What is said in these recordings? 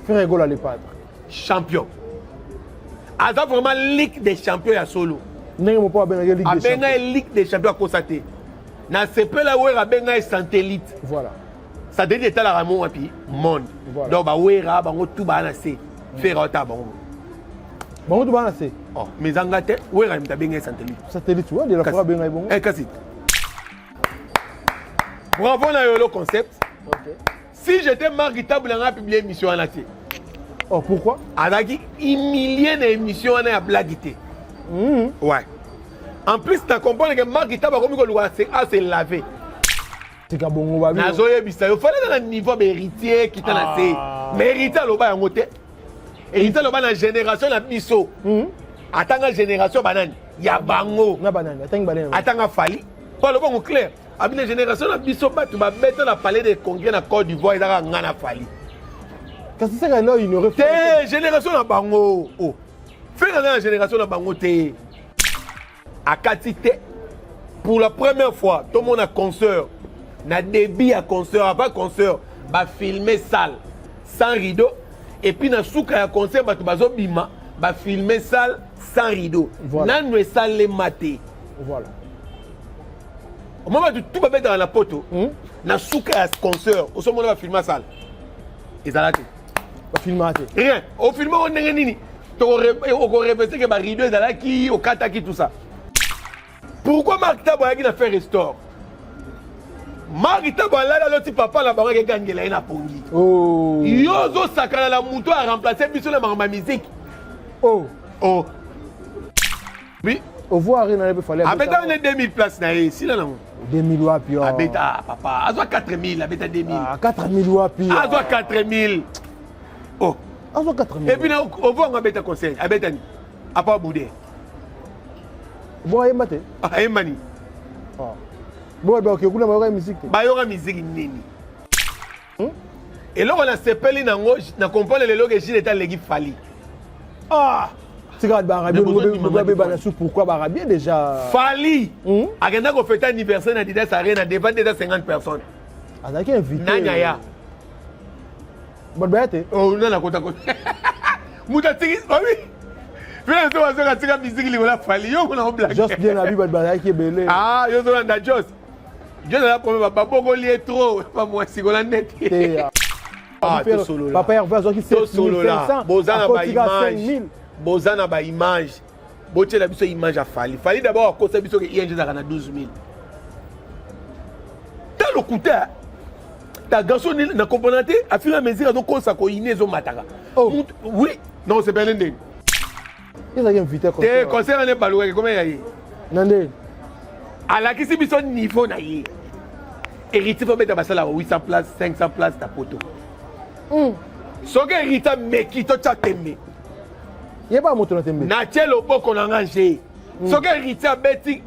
Ferre Gola le padre. Champion. Aza vraiment Ligue des champions ya solo. Ndenge mopo abengaki Ligue des champions. Abenga Ligue des champions akosa te. Na sepela Wera abenga ye satellite. Voilà. Satellite etalaka mo wapi monde. Voilà. Donc ba Wera bango tout ba na se. Ferre ota bango. Bango tout ba na se. Oh, mais anga te Wera mutu abenga ye satellite. Satellite, ouais, de la fois abenga ye bongo. Eh kasi. Bravo na yolo concept. Okay. Si j'étais Marc Tabu nanga publier émission wana te. Oh, pourquoi? Azalaki humilié na émission wana ya blague te. Ouais. En plus na comprendre que Marc Tabu akomi koluka a se laver. Tika bongo babi. Nazoyebisa yo fallait na niveau ba héritier kita na se. Mais héritier aloba yango te. Héritier aloba na génération na biso. Atanga génération banani ya bango. Na banani atangi banani. Atanga Fally. Po aloba ngo clair. Abina génération na biso bato babeta na palais de congrès na Côte d'Ivoire ezaka nga na Fally. Kasi seka ndio ignorer. Te génération na bango. Oh. Ferre na génération na bango te. Akati te. Pour la première fois, tout le monde a concert. Na début ya concert, avant concert, ba filmer salle sans rideau et puis na suka ya concert bato bazo bima, ba filmer salle sans rideau. Voilà. Nanu esalema te. Voilà. Omoni bato tout babetaka na poto na suka ya concert osomona bafilma salle ezala te. Bafilma te. Rien. Ofilma ngo ndenge nini? Okorepese ke barideau ezalaki okataki tout ça. Pourquoi Marc Tabo ayaki na faire restore? Marc Tabo alali aloti papa na bango akegangela ye na pongi. Oh. Yo ozosakana na moto a remplacer biso na makambo ya musique. Oh. Oh. Oui. Au voir rien n'avait fallu. Abeta ne 2000 places na ye, sila nango. 2000 wapi. Oh. Abeta papa, azwa 4000, abeta 2000. Ah, 4000 wapi. Azwa 4000. Oh. Azwa 4000. Et puis na au voir abeta conseil, abeta ni. Apa boudé. Bon ayemba te. Ah, ayemba ni. Ah. Bon ba okekuna bayoka musique te. Bayoka musique nini? Eloko na sepeli nango na comprendre lelo ke Gilles est aleki Fally. Ah! Tika ba Arabie ba na su pourquoi ba Arabie déjà. Fally. Akenda ko fêter anniversaire na Adidas Arena devant 250 personnes. Azalaki invité. Nani aya? Bato baya te. Oh, nana kota kota. Mutu atiki, obi. Fela so bazoka tika musique likolo Fally yo mona blague. Jos bien abi bato bazalaki ebele. Ah, yo zolanda Jos. Jos aza problème babokoli ye trop, pa mwasi kola neti. Te. Ah, tosolola. Papa Hervé azwaki 7500. Boza na ba image. Boza na ba image. Botiela biso image ya Fally. Fally d'abord akosa biso ke ING ezalaka na 12000. Ta lokuta. Ta garçon na comprendre te, a fur et à mesure azokosa koyini ezomataka. Oh. Oui, non c'est bien ndenge. Ezalaki invité concert. Te concert ane balukaki combien ya ye? Na nde. Alakisi biso niveau na ye. Héritier faut beta basala 800 places, 500 places ta poto. Soki héritier meki to tya tembe. Yeba moto na tembe. Na tie loboko na nga nje. Soki héritier abeti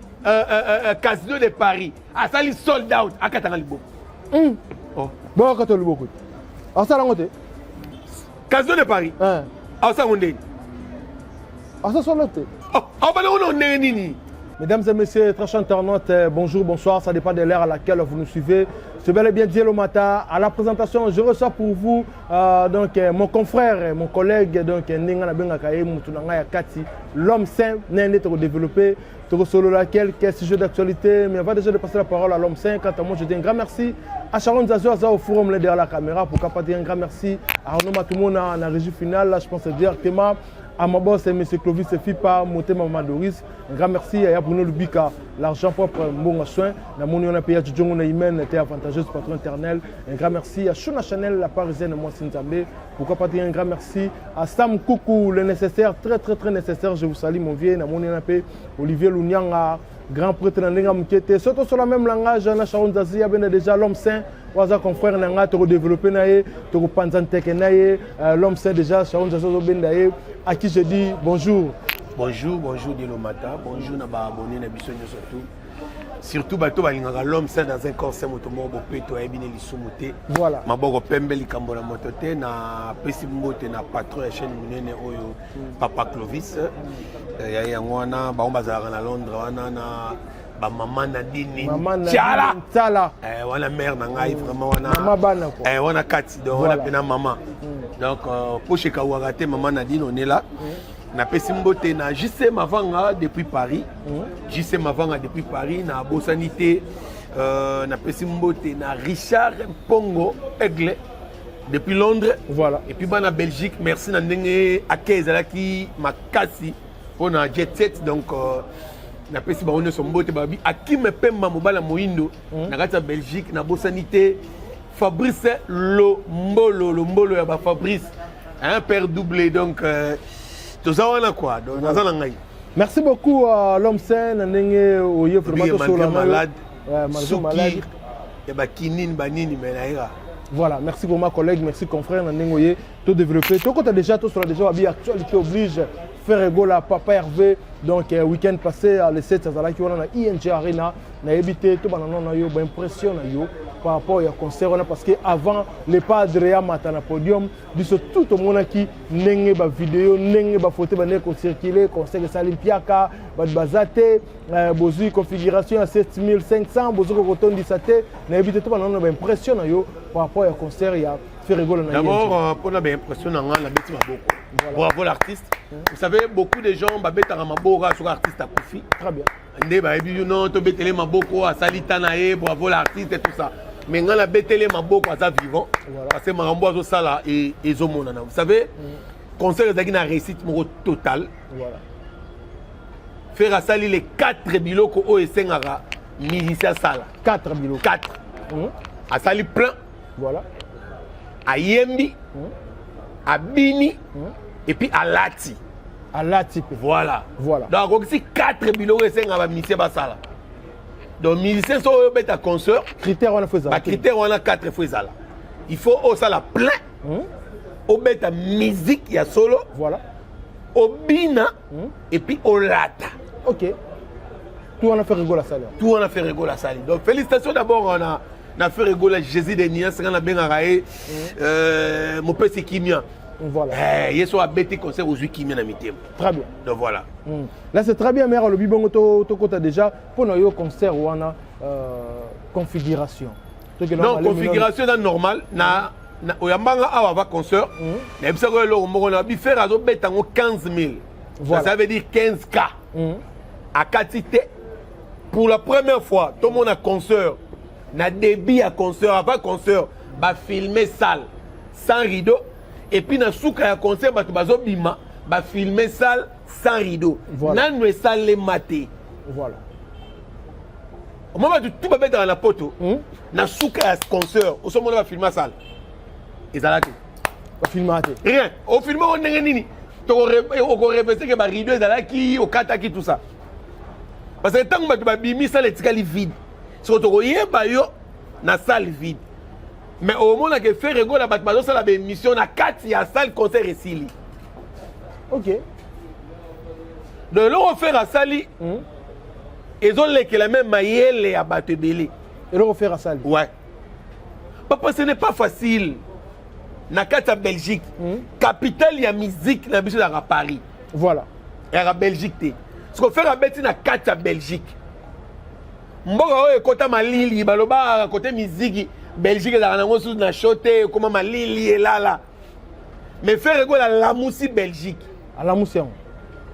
Casino de Paris, asali sold out, akatanga liboko. Oh. Bon akata liboko. Asala ngo te. Casino de Paris. Asala ngo ndenge. Asala sold out te. Oh, abana ngo ndenge nini? Mesdames et messieurs, très chers internautes, bonjour, bonsoir, ça dépend de l'heure à laquelle vous nous suivez. C'est bel et bien Dieu le matin. À la présentation, je reçois pour vous donc mon confrère, mon collègue, donc Ndinga na benga kaye mutu na nga ya kati, l'homme saint, nende to développer, to solo laquelle quel sujet d'actualité, mais on va déjà de passer la parole à l'homme saint. Quant à moi, je dis un grand merci à Sharon Zazo Aza au forum derrière la caméra, pour pas dire un grand merci à Arnaud Matumona en régie finale. Là, je pense directement à ma boss, M. Clovis Fipa, Motema Maman Doris. Un grand merci à Bruno Lubika, l'argent propre, Mbonga Soin. La monnaie on a payé Djongo Naimen, était avantageuse, patron éternel. Un grand merci à Shona Chanel, la parisienne, moi Nzambe. Pourquoi pas dire un grand merci à Sam Koukou, le nécessaire, très très très nécessaire. Je vous salue, mon vieux. La monnaie on a payé Olivier Lunyanga, grand prêtre Nandenga Mukete. Surtout sur le même langage, na Sharon Zazi, il y a déjà l'homme saint. Waza confrère nanga to développer na ye, to panza nteke na ye, l'homme saint déjà Sharon Zazi benda ye, à qui je dis bonjour. Bonjour, bonjour Dilomata, bonjour na ba abonné na biso nyonso tout. Surtout bato balingaka l'homme saint dans un corps saint moto moko bopeto ayebi ne lisumu te. Voilà. Maboko pembe likambo na moto te na pesi mbote na patron ya chaîne monene oyo Papa Clovis. Ya yango wana bango bazalaka na Londres wana na ba maman Nadine Tshala. Tshala. Wana mère na ngai vraiment wana. Maman bana quoi. Wana kati donc wana pena maman. Donc poche ekawaka te, mama Nadine, on est là. Napesi mbote na JC Mavanga depuis Paris. JC Mavanga depuis Paris, nabosani te. Napesi mbote na Richard Mpongo Aigle depuis Londres. Et puis bana Belgique, merci na ndenge ake ezalaki makasi mpona Jet Set. Donc napesi bango nyonso mbote. Babi Akime Pemba, mobala moyindo na kati ya Belgique. Nabosani te Fabrice Lombolo, Lombolo ya baFabrice, un père doublé. Donc toza wana quoi, donc naza na ngai. Merci beaucoup à l'homme saint na ndenge oye vraiment tosolola. Malade. Ouais, malgré malade. Ya bakinini banini, me nayeka. Voilà, merci pour ma collègue, merci confrère na ndenge oye to développer. Tokota déjà, tosolola déjà, babi actualité oblige. Ferre Gola, Papa Hervé, donc week-end passé, le 7, azalaki wana na ING Arena. Nayebi te, tobana nano na yo, baimpression na yo par rapport ya concert wana, parce que avant le padre ya mata na podium, biso tout tomonaki ndenge bavideo, ndenge bafoto bandenge kocircule, concert esali mpiaka, bato baza te, bozwi configuration ya 7500, bozoki kotondisa te. Nayebi te, tobana nano na baimpression na yo par rapport ya concert ya Ferre Gola na D'abord, mpona baimpression na nga, nabeti maboko. Bravo l'artiste. Vous savez, beaucoup de gens babetaka maboko soki artiste akufi. Très bien. Nde bayebi yo non, tobetele maboko, asali ta na ye, bravo l'artiste et tout ça. Mais ngai nabetele maboko aza vivant, parce que makambo azosala ezomonana. Vous savez, concert ezalaki na réussite moko totale. Ferre asali les quatre biloko oyo esengaka musicien asala. 4 biloko. 4. Asali plein. Ayembi, abini et puis alati. Alati mpe. Voilà. Donc akokisi 4 biloko esengaka bamusicien basala. Donc musicien so oyo obeta concert, critère wana fo ezala. Bacritère wana 4 fo ezala. Il faut osala plein, obeta musique ya solo, obina et puis olata. Ok, tout wana Ferre Gola asali. Tout wana Ferre Gola asali. Donc félicitations d'abord na Ferre Gola, Jésus de nuances. Nga nabengaka ye mopesi kimia. Eh, ye so abeti concert, ozwi kimia na mitema. Très bien. Donc voilà. Là c'est très bien, mère alobi bongo. Tokota déjà mpona yo concert wana, configuration. Non, configuration eza normal. Na oyambanga awa ava concert, nayebisaka oyo eloko moko na biFerre azobeta yango 15 000. Ça veut dire 15 K. Akati te. Pour la première fois tomona concert, na début ya concert, avant concert, bafilme salle sans rideau, et puis na suka ya concert, bato bazobima, bafilme salle sans rideau. Nanu esalema te. Omoi bato tu babetaka na poto, na suka ya concert osomona bafilme salle ezala te. Bafilmaka te. Rien. Ofilme o ndenge nini? Okorepese ke barideau ezalaki okataki, tout ça, parce que ntango bato babimi, salle etikali vide. Soko tokoyeba yo na salle vide, mais omonaka Ferre Gola, bato bazosala baémission na kati ya salle, concert esili. Donc eloko Ferre asali ezolekela même mayele ya bato ebele. Eloko Ferre asali. Ouais papa, ce n'est pas facile na kati ya Belgique. Capitale ya musique na biso ezalaka Paris. Ezalaka Belgique te. Siko Ferre abeti na kati ya Belgique, mboka oyo ekɔta malili. Balobaka kote miziki, Belgique ezalaka nango susu na show te, ekóma malili, elala. Mais Ferre Gola alamusi Belgique. Alamusi yango.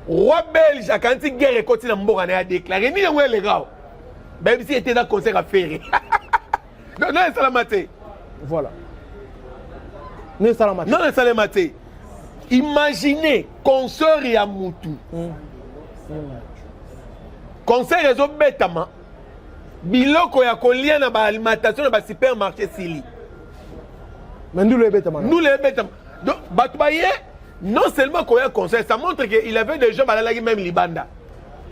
Roi belge akanisi guerre ekɔti na mboka na ye, adéclare nini yango eleka o bayebisi ete eza concert ya Ferre. Non, non, esalama te. Voilà, ne esalama te. Non, esalema te. Imaginez concert ya mutu, concert ezobetama, biloko ya kolia na baalimentation na basupermarché esili. Mais ndulu ebetama. Ndulu ebetama. Donc bato baye non seulement koya concert, ça montre que il avait des gens balalaki même libanda.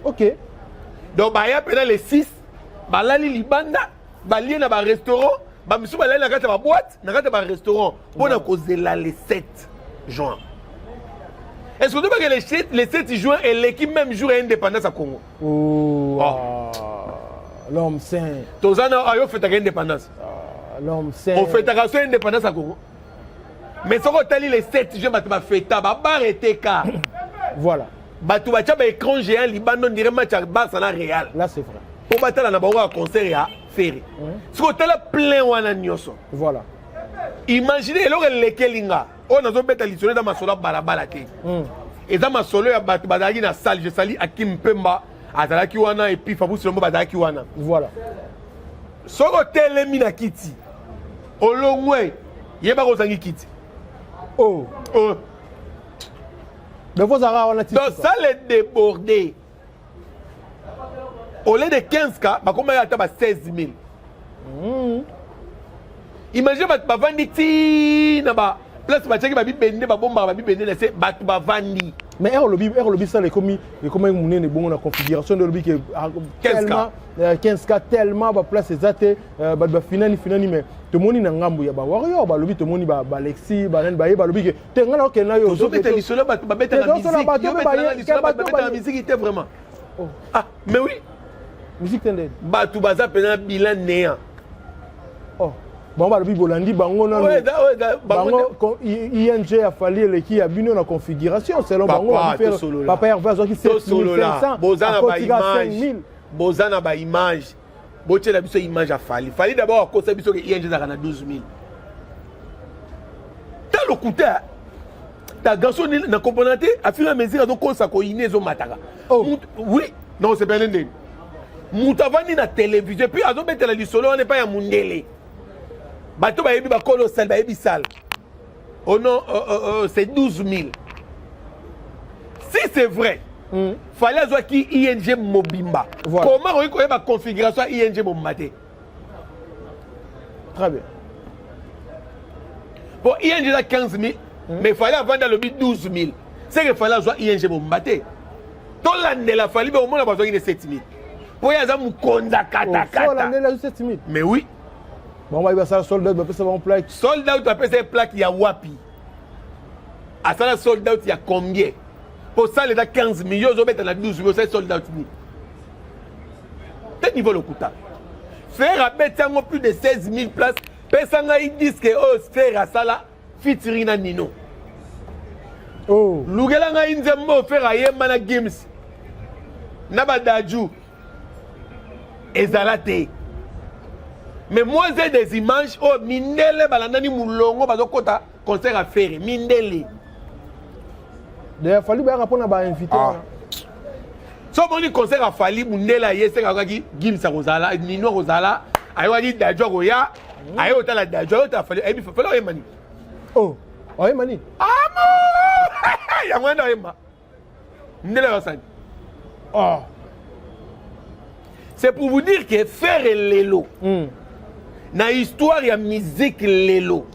Donc baya mpena le 6, balali libanda, balie na barestaurant, bamisusu balali na kati ya baboîte, na kati ya barestaurant, mpona kozela le 7 juin. Est ce que tobake le 7 juin eleki même jour ya indépendance ya Congo? Oh, ah, l'homme saint. Toza na ayo ofetaka indépendance. Ah, l'homme saint. Ofetaka so indépendance ya Congo, mais soki otali le 7 juin, bato bafeta, babar eteka. Bato batya baécran géant libanda, on dirait match ya Barça na Real. Là c'est vrai. Mpo batala na bango ya concert ya Ferre. Soki otala plein wana nyonso. Imagine eloko elekeli nga oyo nazobeta lisolo, eza masolo ya balabala te. Eza masolo ya bato bazalaki na salle. Je sali Akim Pemba, azalaki wana, et puis Fabrice Lombo bazalaki wana. Soki otelemi na kiti, olongwe, yebaka ozangi kiti. Oh. Oh. Donc ozalaka wana ti Donc salle débordé. Au lieu de 15 k, bakomaki ata ba 16 000. Imagine bato bavandi ti na ba place batiaki babibende, babombaka babibende na se, bato bavandi. Mais ere olobi salle ekomi monene bongo na configuration nde olobi ke ah, 15K. Tellement 15 k, tellement baplace eza te, bato bafinani finani. Mais tomoni na ngambu ya bawarrior, balobi tomoni balexi banani baye, balobi ke te, ngai naokende na yo. Tozobeta lisolo bato babetaka Te, tozola musique. bato Yo mpe betelanga lisolo bato bato babetaka musique te vraiment. Oh. Ah mais oui. Musique te ndeni? Bato baza mpenza bilan néant. Oh, bango balobi bolandi bango nanu. Bango Bango ING ya Fally eleki ya bino na configuration selon Papa, bango. Tosolola. Papa Herve azwaki Tosolola. 7500, Boza na akotika baimage. 5000. Boza na baimage, botiela biso image ya Fally. Fally d'abord akosa biso ke ING ezalaka na 12 000. Ta lokuta ta garçon na comprendre te. À fur et à mesure azokosa koyine, ezomataka. Oh. Oui, non, sepele ndeni moto avandi na télévision, puis azobetela lisolo wana epai ya mundele. Bato bayebi, bakolo salle bayebi salle. Oh non, c'est 12 000. Si c'est vrai, Fally azwaki ING mobimba, comment okoki koyeba configuration ya ING mobimba te? Très bien. Po ING eza 15 000, mais Fally avandi alobi 12 000, c'est que Fally azwa ING mobimba te. Tolandela Fally mpe omona bazwaki ne 7 000, mpo ye aza mokonza katakata. Olandeli, azwi 7000. Mais oui. Bango bayebi, basala sold out, bapesa bango plaque. Sold out, apesa ye plaque ya wapi? Asala sold out ya combien? Po salle eza 15 millions, ozobeta na 12 millions, osali sold out nini te? Niveau lokuta. Ferre abeti yango plus de 16 000 places. Pesa ngai disque oyo Ferre asala featuring na Nino. Oh. Lukela ngai nzembo oyo Ferre ayemba na Gims na badaju, ezala te. Mais moi, j'ai des images oyo mindele balandani molongo, bazokɔta concert ya Ferre, mindele. D'ailleurs Fally bayaka mpona bainvité Ah. wana. So omoni concert ya Fally, mundele aye seka akokaki Gims akozala, Nino akozala, ayokaki Dadju akoya, aye kotala Dadju, aye kotala Fally, ayebi Fally oyemba nini. Oh, oyemba nini? Amo yango wana oyemba, ndele ayosani. Oh. C'est pour vous dire que Ferre lelo, na histoire ya musique lelo,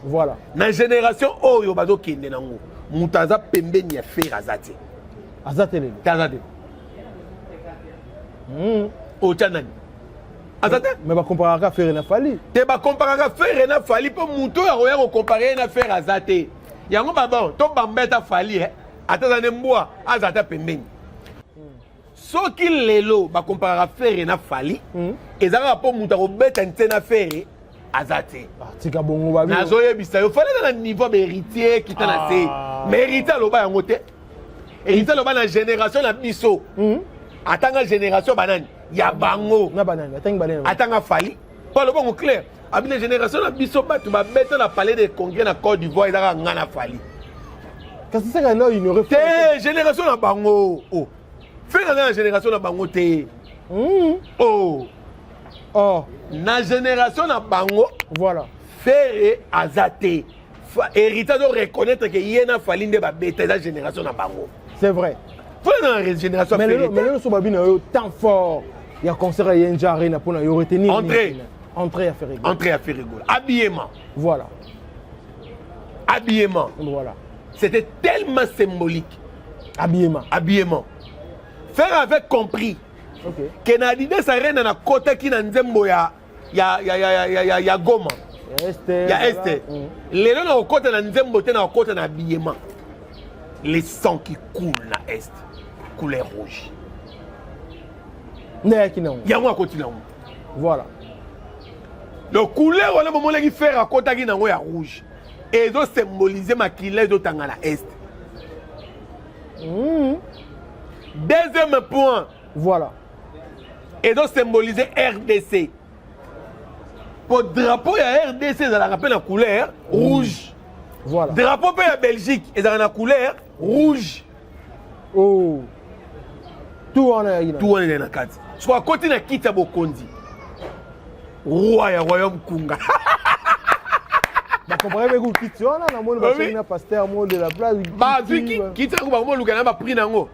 na génération oyo bazokende nango, moto aza pembeni ya Ferre aza te. Aza te lelo? Te, aza te. Otya nani? Aza te. Mais bacomparaka Ferre na Fally. Te, bacomparaka Ferre na Fally mpo moto oyo akoya kocomparer ye na Ferre aza te. Yango babon tobamba ata Fally, ata aza ne mbwa, aza ata pembeni. Soki lelo bacomparaka Ferre na Fally, eza kaka mpo moto akobeta nte na Ferre aza te. Ah, tika bongo babi. Nazoyebisa yo, Fally aza na niveau ya baHéritier kita na se. Ah. Mais Héritier aloba yango te. Héritier aloba na génération na biso. Atanga génération banani ya bango? Na banani atangi? Banani? Atanga Fally mpo aloba yango clair, abi na génération na biso, bato babeta na Palais de Congrès na Côte d'Ivoire ezaka nga na Fally. Kasi seka na ignore. Te, génération na bango. Oh. Ferre aza na génération na bango te. Oh. Oh. Na génération na bango, Ferre aza te. Héritier azo reconnaître ke ye na Fally nde babeta, eza génération na bango. C'est vrai. Fo na génération. Mais lelo, mais lelo so babi na yo, temps fort ya concert ya ING Arena, mpona yo retenir? Entrée. Nini? Entrée ya Ferre Gola. Entrée ya Ferre Gola, habillement. Habillement. C'était tellement symbolique. Habillement. Habillement, Ferre avait compris ke na Adidas Arena nakotaki na nzembo ya Goma. Ya este. Ya este. Lelo na kokota na nzembo te, na kokota na habillement. Les sang qui coule na Est, couleur rouge. Nde ayaki nango. Yango akoti nango. Donc couleur wana bomonaki Ferre akotaki nango ya rouge, ezosymboliser makila ezotanga na Est. Deuxième point, ezosymboliser RDC. Po drapeau ya RDC ezalaka mpe na couleur rouge. Voilà. Drapeau mpe ya Belgique ezalaka na couleur rouge. Oh. Tout wana ya Tout wana na kati. Soki akoti na kiti ya bokonzi. Roi ya royaume Kunga. Bakompare mpe ku kiti wana namoni basali na pasteur mo de la place. Bazwi kiti yango bango moluka na ba prix nango.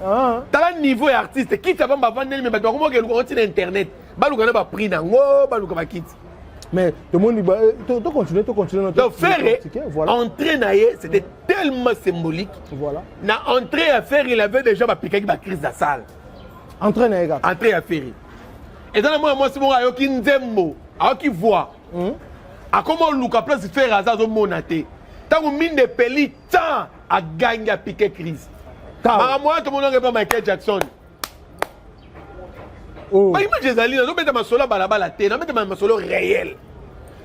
Ah. Tala niveau ya artiste kiti ya bamba vandeli me bato bakomoka eluka ngo ntina internet baluka na ba prix nango baluka bakiti. Mais tout le monde to continuer to continuer donc Ferre voilà. Entrée na ye c'était tellement symbolique. Voilà. Na entrée ya Ferre il avait déjà bapikaki ba crise ya salle. Entrée na ye kaka. Entrée ya Ferre. Eza na mwana mwasi moko ayoki nzembo ayoki voix. Akoma oluka place Ferre aza azomona te. Ntango minde epeli tan agangi apike crise. Makambo wana tomonaka epa Michael Jackson. Oh. Baimage ezali nazobeta masolo ya balabala te, nabeta masolo réel.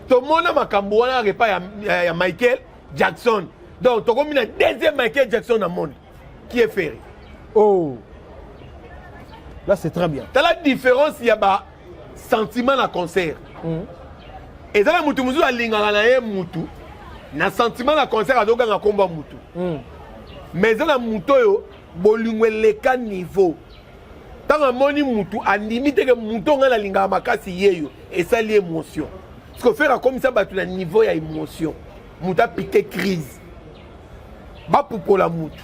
Tomona makambo wana repa ya, ya, ya Michael Jackson. Donc tokomi na deuxième Michael Jackson na monde qui est Ferre. Oh. Là c'est très bien. Tala différence ya ba sentiment na concert. Eza na mutu mosusu alingaka na ye mutu na sentiment na concert azoganga nkombo ya mutu. Mais eza na mutu oyo bolingo eleka niveau. Ntango amoni mutu andimi te ke mutu oyo ngai nalingaka makasi yeyo esali émotion. Parce que Ferre akomisa bato na niveau ya émotion. Mutu apike crise. Bapupola mutu.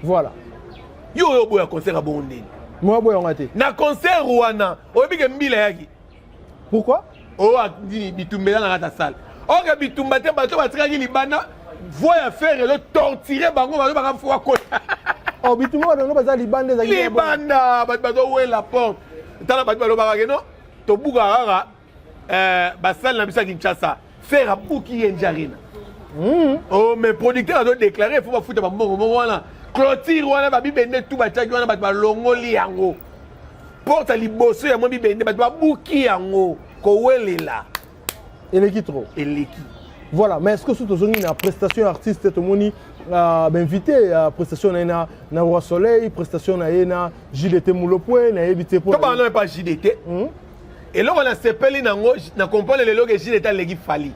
Voilà. Yo oyo oboya concert ya bongo ndeni. Moi boya nga te. Na concert wana oyebi ke mbila yaki. Pourquoi? Oyo nini bitumba eza na kati ya salle. Oke bitumba te bato batikaki libanda voix ya Ferre ezo torturer bango bazo baka fo akota. Oh bitumba bato baza libanda ezali libanda bato bazowela porte. Tala bato balobaka ke non tobukaka kaka basale na biso ya Kinshasa. Ferre abuki ye njarina. Oh mais producteur azo déclarer faut bafuta bambongo moko wana clôture wana babibende tu batiaki wana bato balongoli yango porte ya liboso ya mwa bibende bato babuki yango kowelela eleki trop eleki. Voilà, mais est-ce que surtout tozongi na prestation artiste tomoni bainvité ya prestation na ye na Roi Soleil, prestation na ye na JDT Mulopwe na yebi te po to bana pa JDT. Eloko na sepeli nango na comprendre lelo ke JDT aleki Fally.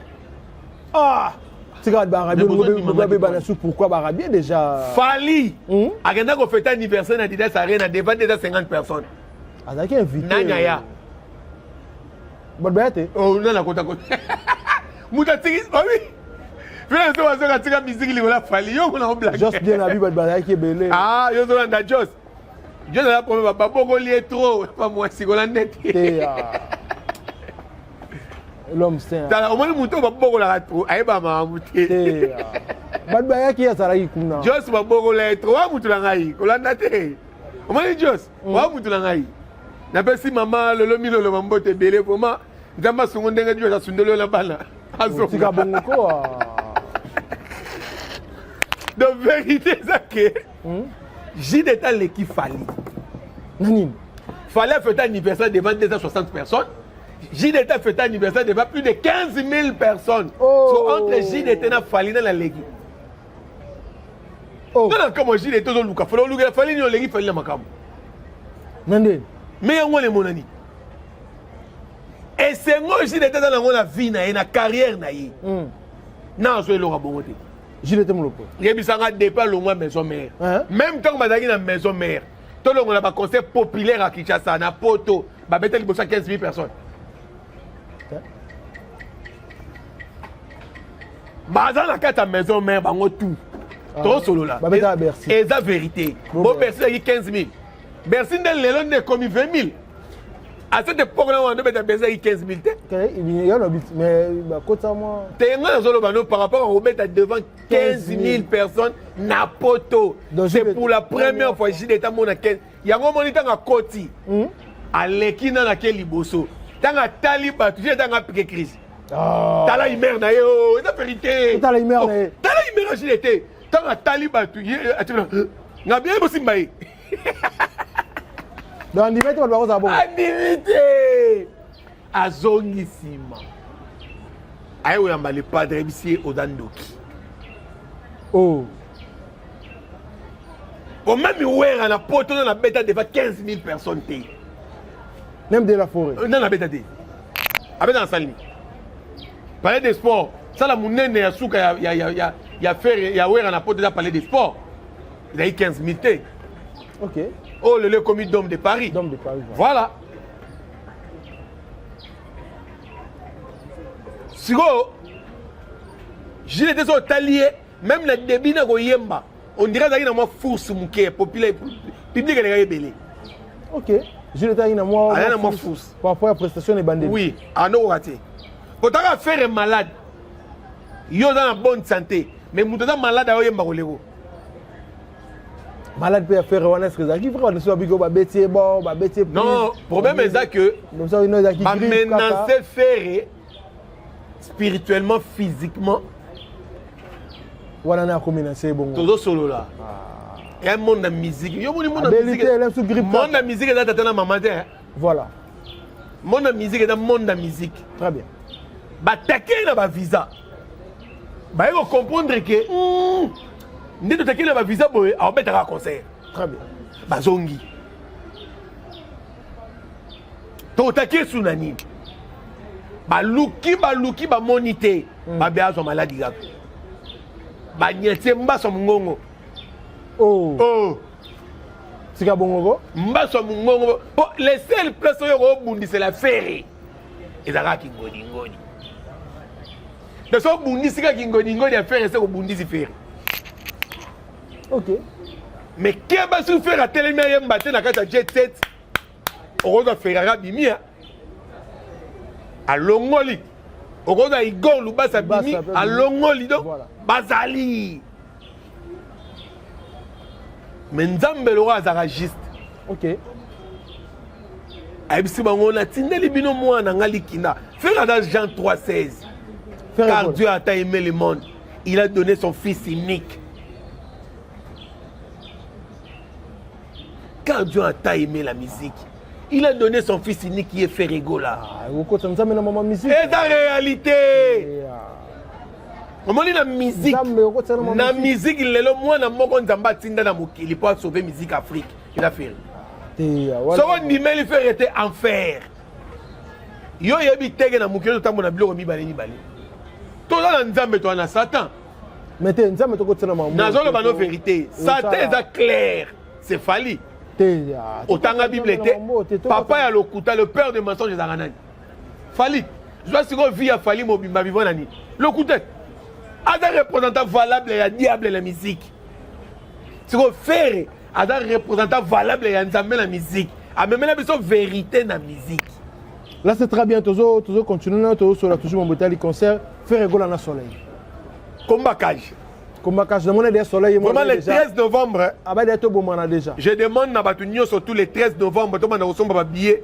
Ah, tika barabie babebana su pourquoi barabie déjà Fally akenda kofeta anniversaire na Adidas Arena devant 250 personnes. Azalaki invité. Nani aya? Bato baya te. Oh, nani akota kota? Moto atiki, obi. Fela so bazoka atika musique likolo ya Fally, yo mona oblage. Jos bien abi bato bazalaki ebele. Ah, yo ozolanda Jos. Jos aza problème, babokoli ye trop, pa mwasi kolanda te. Te. L'homme saint. Tala omoni moto babokolaka trop, ayeba makambo te. Te. Bato bayaki azalaki kuna. Jos babokola ye trop, wa motu na ngai, kolanda te. Omoni Jos, wa motu na ngai. Napesi mama lolo milolo mambote ebele vraiment. Nzambe asungu ndenge Jos asundoli yo na bana. Azonga. Tika bongo ko. Donc vérité eza ke JDT aleki Fally. Na nini? Fally a fêté anniversaire devant 260 personnes. JDT a fêté anniversaire devant plus de 15 000 personnes. Oh. So entre JDT na Fally na leki. Oh. Non, comme JDT ozoluka Fally olukela Fally ni oleki Fally na makambo. Na ndeni? Mais yango wana emonani. Esengo JDT aza nango na vie na ye na carrière na ye. Na azwa eloko ya bongo te. JDT Mulopwe. Yebisanga depuis alongwa maison mère. Hein? Même ntango bazalaki na maison mère, tolongola ba conseil populaire à Kinshasa na Poto, babeta liboso ya 15 000 personnes. Baza na kati ya maison mère bango tout. Tosolola. Babeta ya Bercy. Eza vérité. Bo Bo Bercy ezalaki 15 000. Bercy nde lelo nde ekomi 20 000. À cette époque là, on beta Bercy ezalaki 15 000 te. Ya lobi mais bakota mwa Te nga nazoloba no par rapport à kobeta devant 15 000 personnes na Poto. Donc, C'est JDT pour la première fois JDT amona 15. Yango omoni ntango akoti. Aleki na nake liboso. Ntango atali bato, JDT ntango apike crise. Ah. Tala humeur na ye, oh, eza vérité. Tala humeur na ye. Oh, tala humeur ya JDT. Ntango atali bato, ye atimela nga bien bosimba ye. Donc andimi te bato bakozala bongo. Andimi te. Azongi nsima. Aye koyamba le padre ayebisi ye oza ndoki. Oh. Omemi wera na Poto na beta devant 15 000 personnes te. Même de la forêt. Na beta te. Abeta na salle nini? Palais des sports, sala munene ya suka ya ya ya ya ya Ferre ya Wera na poto eza palais des sports. Ezali 15 000 te. Ok. Oh lelo ekomi Dôme de Paris. Dôme de Paris. Voilà. Sikoyo Gilles te so otali ye même na début na koyemba on dirait azalaki na mwa force moke populaire public elekaki ebele. Ok. Gilles azalaki na mwa azalaki na mwa force par rapport à prestation ebandeli. Oui, anokoka te. Otaka faire malade. Yo oza na bonne santé, mais moto aza malade ayoyemba koleko. Malade mpe ya Ferre wana est-ce que ezalaki vrai wana so babiki babeti ye bon babeti ye Non, problème eza que bamenace Ferre spirituellement, physiquement. Wana na akomenase bongo. Tozosolola. Ya monde ya musique. Yo moni monde ya musique. Monde ya musique eza tata na mama te. Voilà. Monde ya musique eza monde ya musique. Très bien. Batake na ba visa. Baye ko comprendre que nde totaki na ba visa boye aobetaka concert. Très bien. Bazongi. Totaki esu na nini? Baluki baluki bamoni te. Babe azwa maladi kaka. Banyetie mbaso mongongo. Oh. Oh. Tika bongo ko? Mbaso mongongo. Po les seules places oyo kobundisela Ferre ezalaka kingodingodi. Donc soki obundisi kaka kingodingodi ya Ferre se kobundisi Ferre. Ok. Mais keba soki Ferre atelemi ayemba te na kati ya jet set, okozwa Ferrari abimi alongoli, okozwa Igor Lubasa abimi alongoli, donc bazali. Mais Nzambe loko azalaka juste. Ok. Ayebisi bango natindeli bino mwana nga likinda. Ferre aza Jean 3:16. Car Dieu a tant aimé le monde, il a donné son fils unique. Car Dieu a tant aimé la musique, il a donné son fils unique qui est Ferre Gola. Ah, okota Nzambe na mama musique. Eza réalité. Omoni na musique. Na musique lelo mwana moko Nzambe atinda na mokili po asauver musique Afrique. Eza Ferre. Soko ndimeli Ferre te enfer. Yo oyebi teke na mokili ozotambola na biloko mibale mibale. Toza na Nzambe toza na Satan. Mais te Nzambe tokotisa na mama. Nazoloba no vérité. Satan eza clair. C'est Fally. Otanga Bible te. Papa ya lokuta, le père de mensonge ezalaka nani? Fally. Zwa sikoyo vie ya Fally mobimba vivant na nini? Lokuta. Aza représentant valable ya diable na musique. Sikoyo Ferre aza représentant valable ya Nzambe na musique. Amemela biso vérité na musique. Là c'est très bien, tozo tozo continuer tozo sur la toujours mon botali concert Ferre Gola na soleil. Combat cage. Combat cage, namona des soleil Vraiment le 13 novembre. Abadi to bomana déjà. Je demande na batu nyonso tous les 13 novembre to banda kosomba ba billet.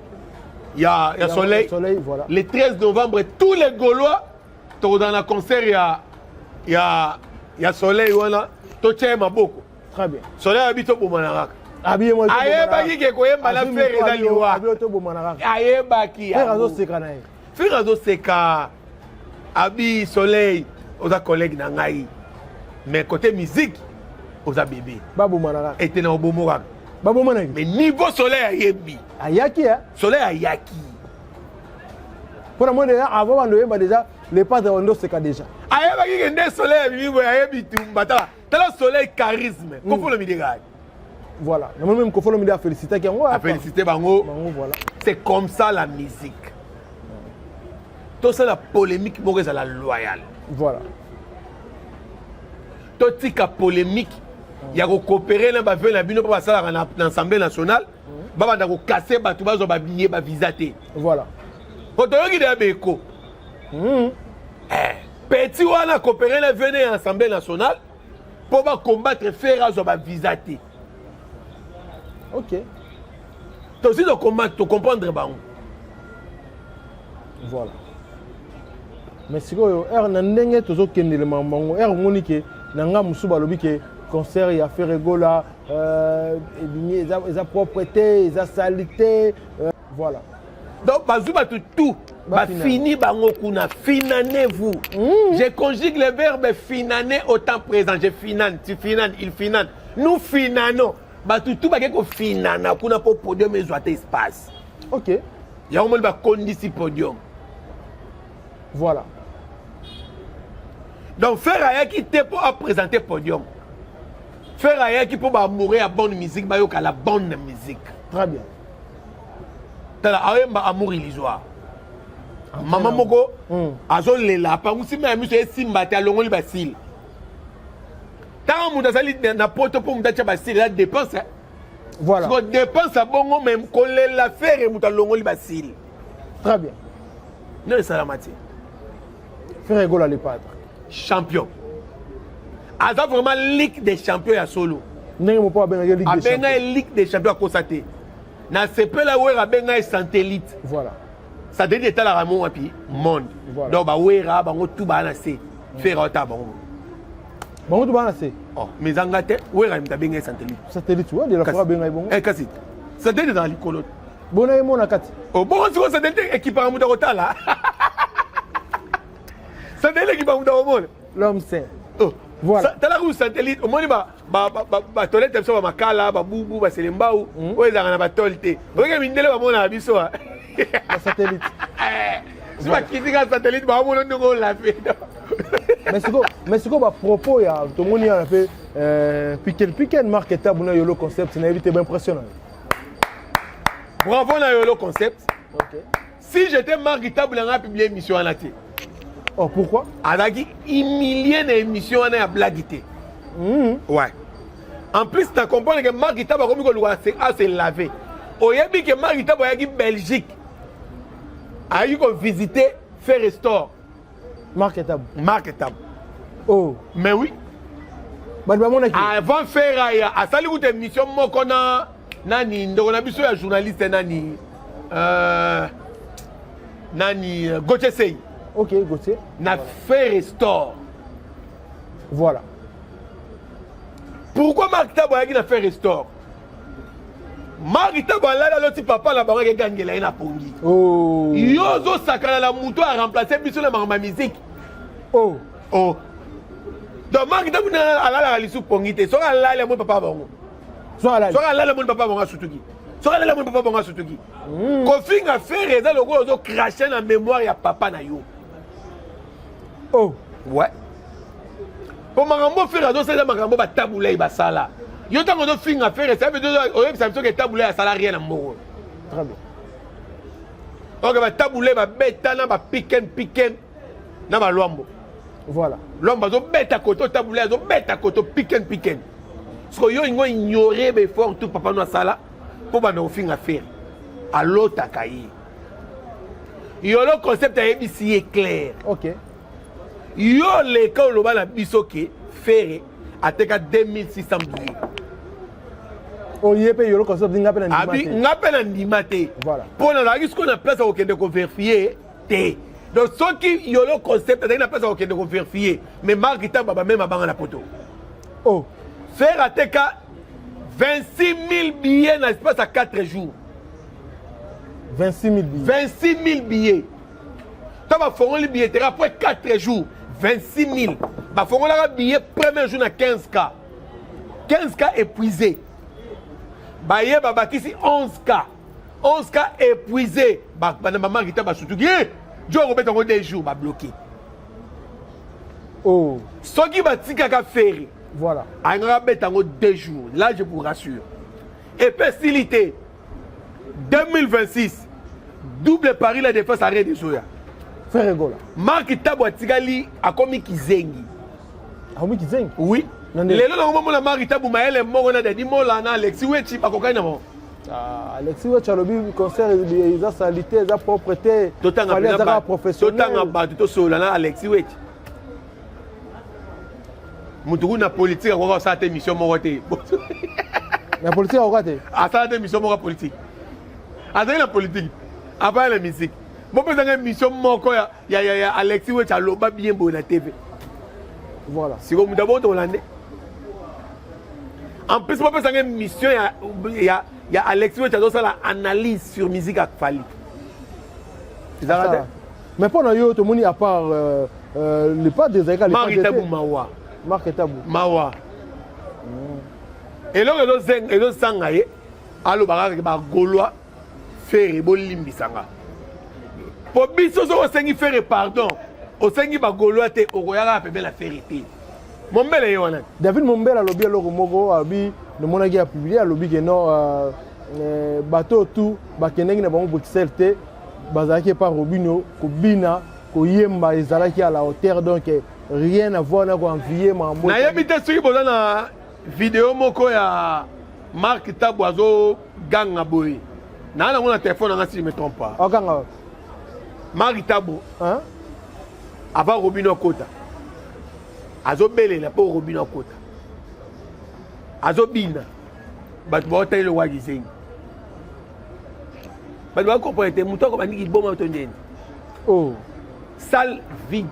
Ya ya soleil. Soleil voilà. Le 13 novembre tous les Gaulois to dans la concert ya ya ya soleil wana to tient maboko. Très bien. Soleil abi to bomana kaka. Abi mo Ayebaki ke koyemba na Ferre eza liwa. Abi to bomana kaka. Ayebaki. Ferre azoseka na ye. Ferre azoseka. Abi soleil oza collègue na ngai. Mais côté musique oza bébé. Babomana kaka. Ete na obomo kaka. Babomana. Mais niveau soleil ayebi. Ayaki hein. Soleil ayaki. Pour moi déjà avant bando yemba déjà les padres bando seka déjà. Ayebaki ke nde soleil abimi boye ayebi tumba tala. Tala soleil charisme. Koffi Olomide kaka. Voilà. Namoni même Koffi Olomide a félicité yango. A félicité bango. Bango voilà. C'est comme ça la musique. Tout ça la polémique moko ezala loyale. Voilà. Totika polémique ya ko coopérer na ba vœux na bino pa basalaka na Assemblée nationale. Babanda ko casser bato bazwa ba billet ba visa te. Voilà. Po toyoki deya beko. Petit wana coopérer na vœux na Assemblée nationale po ba combattre faire azwa ba visa te. OK. Tosi to combattre to comprendre bango. Voilà. Mais sikoyo r na ndenge tozokendele makambo yango r omoni ke na nga mosusu balobi ke concert ya Ferre Gola ebimi eza propre te, eza salité, voilà. Donc bazwi bato tout bafini bango kuna, finanez-vous. Je conjugue le verbe finaner au temps présent. Je finane, tu finanes, il finane. Nous finanons. Bato tout bake ko finana kuna po podium ezwa te espace. OK. Yango moni bakondisi podium. Voilà. Donc Ferre ayaki te mpo aprésente podium. Ferre ayaki mpo baamoureux ya bonne musique bayoka la bonne musique. Très bien. Tala ayemba amour illusoire. Mama moko azolela apangusi mai ya miso esimba te, alongoli basile. Ntango moto azali na poto mpo moto atya basile, eza dépense. Voilà. Siko dépense ya bongo, mais kolela Ferre moto alongoli basile. Très bien. Nde esalama te. Ferre Gola le padre. Champion. Aza vraiment Ligue des champions ya solo. Ndenge mopo abengaki Ligue des Abenga ye champions. Ligue des champions, akosa te. Na sepela Wera abenga ye satellite. Voilà. Satellite etalaka mo wapi monde. Voilà. Donc bawera bango tu baa na se. Ferre aotala bango. Bango to bana se. Oh, mais ezanga te, Wera moto abenga ye satellite. Satellite wa de la forêt abenga ye bongo. Eh, kasi satellite ezala likolo. Bona ye mona kati. Oh, bongo sikoyo satellite ekipaka moto akotala. Satellite ekipaka moto akomona. L'homme saint. Oh. Voilà. Tala ku satellite, omoni batoilette biso, bamakala, babubu, baselembau oyo ezalaka na batole te. Oyoke mindele bamonaka biso. Ba satellite. Si bakiti kaka satellite, baomona ndenge olafe. Mais sikoyo bapropos ya tomoni wana mpe Piken Piken, Mark Tabu na Yolo Concept, nayebi te, baimpressionnant. Bravo na Yolo Concept. Ok. Si j'étais Mark Tabu, nanga publie émission wana te. Oh, pourquoi? Azalaki humilie na émission wana ya blague te. Ouais, en plus na comprendre que Mark Tabu akomi koluka ase laver. Oyebi ke Mark Tabu ayaki Belgique, ayaki kovisite Ferre Store. Mark Tabu? Mark Tabu. Oh. Mais oui. Bato bamonaki. Avant Ferre aya, asali kuta émission moko na nani, ndeko na biso ya journaliste, nani, nani, Gauthier Sey. Ok, Gauthier. Na Ferre Store. Voilà. Pourquoi Mark Tabu ayaki na Ferre Store? Mark Tabu alali, aloti papa na bango akegangela ye na pongi. Oh. Yo ozosakana na moto aremplace biso na makambo ya musique. Oh. Oh. Donc Mark Tabu alalaka lisu pongi te. Soki alali, amoni papa bango. So alali. Soki alali, amoni papa bango asutuki. Soki alali, amoni papa bango asutuki. Kofinga Ferre eza lokola ozocrache na mémoire ya papa na yo. Oh. Ouais, po makambo Ferre azosala, makambo batabulai basala. Yo ntango ozofinga Ferre, ça veut dire oyebisa biso ke Tabu Ley asala rien na mboko. Très bien. Ok, baTabu Ley babeta na bapiken piken na balwambo. Voilà. Lwambo azobeta koto, Tabu Ley azobeta koto, piken piken. Siko yo ingo ignore baeffort tout papa no asala mpo banda kofinga Ferre. Alotaka ye. Yolo Concept ayebisi ye clair. Ok. Yo leka oloba na biso ke Ferre ateka 2600 billets. Oye mpe Yolo Concept, nga mpe na ndima Abi te. Nga mpe na ndima te. Voilà. Mpo nazalaki sikoyo na place ya kokende kovérifier te. Donc soki Yolo Concept azalaki na place ya kokende kovérifier, mais Mark Tabu bamema banga na poto. Oh. Ferre ateka 26 000 billets na espace ya 4 jours. 26 000 billets? 26 000 billets. To bafongoli billetterie après 4 jours, 26 000. Bafongolaka billet premier jour na 15 k, 15 k épuisé. Baye babakisi 11 k, 11 k épuisé. Bana baMark Tabu basutuki e jo akobeta yango 2 jours, babloqué. Oh. Soki batikaka Ferre, Voilà. alingaka beta yango 2 jours. Là, je vous rassure, epe esili te. 2026, double Paris La Défense, arrêt de soya. Ferre Gola. Mark Tabu atikali akomi kizengi. Akomi kizengi? Oui. Na ndenge? Lelo nango momona Mark Tabu mayele moko na Dadi Mola na Alexi Wechi bakokani na bango. Ah, Alexis Wechi alobi concert eza salité, eza propre te. Totanga Fally mpenza azaka totanga professionnel. bato tosolola na Alexi Wechi, motu kuna politique akoka kosala te émission moko te. Na politique akoka te? Asala te émission moko ya politique. Azali na politique, apaya na musique. Bopesanga émission moko ya Alexi Wechi aloba bien boye na TV. Voilà. Sikoyo moto abotola nde. En plus bopesanga émission ya Alexi Wechi azosala analyse sur musique ya Fally. Ezalaka te. Mais mpo na yo, tomoni à part le padre, ezalaki Mark Tabu, mawa. Mark Tabu. Mawa. Eloko ezosanga ye, alobaka kaka bagaulois. Ferre, bolimbisanga. Po biso soki osengi Ferre pardon, osengi ba Gaulois te, okoya kaka pembeni na Ferre te. Mombele ye wana. David Mombele alobi eloko moko, alobi namonaki ya publier, alobi ke non bato oyo tout bakendaki na bango Bruxelles te, bazalaki epa Robinho kobina koyemba ezalaki à la hauteur, donc rien à voir na ko envier makambo. Nayebi te soki boza na video moko ya Marc Tabu azo ganga boye. Na nango na téléphone nanga si je me trompe pas. Okanga. Marc Tabu. Hein? Avant Robinho akota. Azobelela po Robinho akota. Azobina. Bato baotali lokwa kizengi. Bato bakomprendre te moto akobandi kiboma to ndeni. Oh. Salle vide.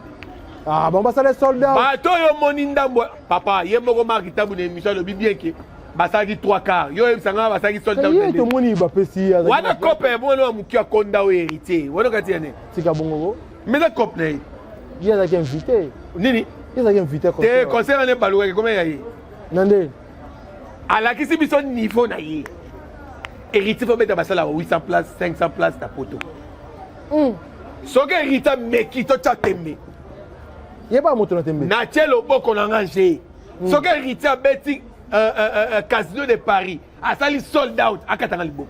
Ah, bon, basala sold out. Bato oyo omoni ndambo papa ye moko Marc Tabu na émission alobi bien ke basalaki 3 quarts. Yo oyebisa nga basalaki sold out. Ye tomoni bapesi ye. Wana cope ya mwana wa moki akonda oyo héritier. Wana kati ya nini? Tika bongo. Mais eza cope na ye. Ye azalaki invité. Nini? Ye azalaki invité concert. Te concert wana ebalukaki combien ya ye? Na nde? Alakisi biso niveau na ye. Héritier faut beta basala 800 places, 500 places na poto. Soki héritier ameki totya tembe. Yeba moto na tembe. Natie loboko na nga nje. Soki héritier abeti Casino de Paris, asali sold out, akatanga liboko.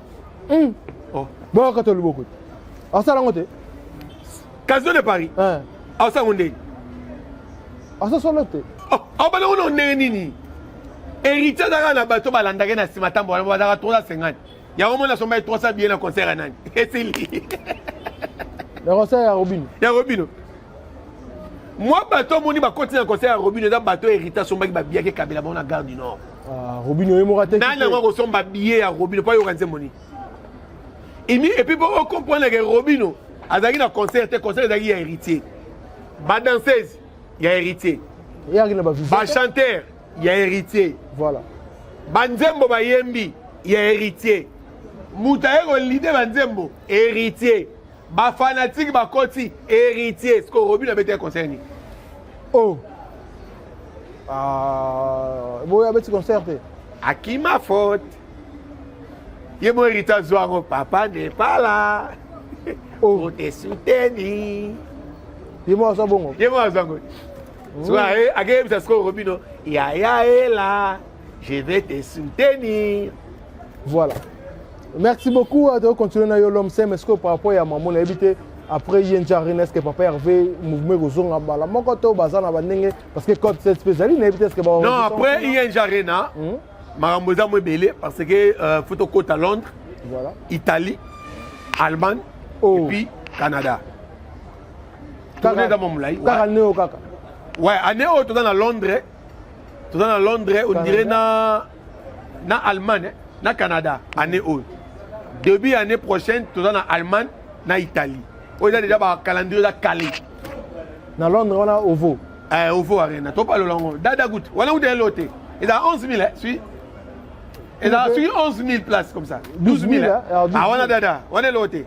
Oh. Bon, akata liboko. Asala ngo te. Casino de Paris. Asala ngo ndenge. Asala sold out te. Oh, abana ngo ndenge nini? Héritier azalaka na bato balandaki na nsima ntambo wana bazalaka 350. Yango mona asomba 300 billets na concert ya nani? Esili. Na concert ya Robinho. Ya Robinho. Moi bato omoni bakoti na concert ya Robinho eza bato héritier asombaki ba billets kabela bango na Gare du Nord. Ah, Robinho ye moko ateki. Nani yango akosomba billet ya Robinho po ayoka nzembo nini? Imi et puis po comprendre que Robinho azalaki na concert te, concert ezalaki ya héritier. Ba danseuse ya héritier. Eyaki na ba visite. Ba chanteur ya héritier. Voilà. Ba nzembo bayembi ya héritier. Moto aye kolide ba nzembo héritier. Ba fanatique bakoti héritier. Siko Robinho abeti concert nini? Oh. Ah, boya abeti concert te. Akima faute. Ye mo héritier azwa yango papa n'est pas là. Oh. Pour te soutenir. Ye mo azwa bongo. Ye mo azwa yango. So akeyebisa sikoyo Robinho, yaya est là, je vais te soutenir. Voilà. Merci beaucoup. De continuer na yo l'homme c'est est-ce que par rapport à maman na évité après Yenja Arena, est-ce que papa Hervé mouvement kozonga bala moko to baza na bandenge parce que code cette spécialiste na évité est-ce que ba Non, après Yenja Arena, makambo eza mo ebele parce que faut tokota Londres, voilà, Italie, Allemagne, oh. et puis Canada. Kaka eza mwa molai. Kaka neo kaka. Ouais, année oyo toza na Londres, toza na Londres, on dirait na Allemagne, na Canada, année oyo. Début année prochaine, toza na Allemagne, na Italie. Oyo eza déjà ba calendrier eza calé. Na Londres wana Ovo. Ovo Arena, to palola ngo. Dada gout, wana gout elo te. Eza 11 000, hein, si. Eza soki 11 000 places comme ça. 12 000. Ah wana dada, wana elo te.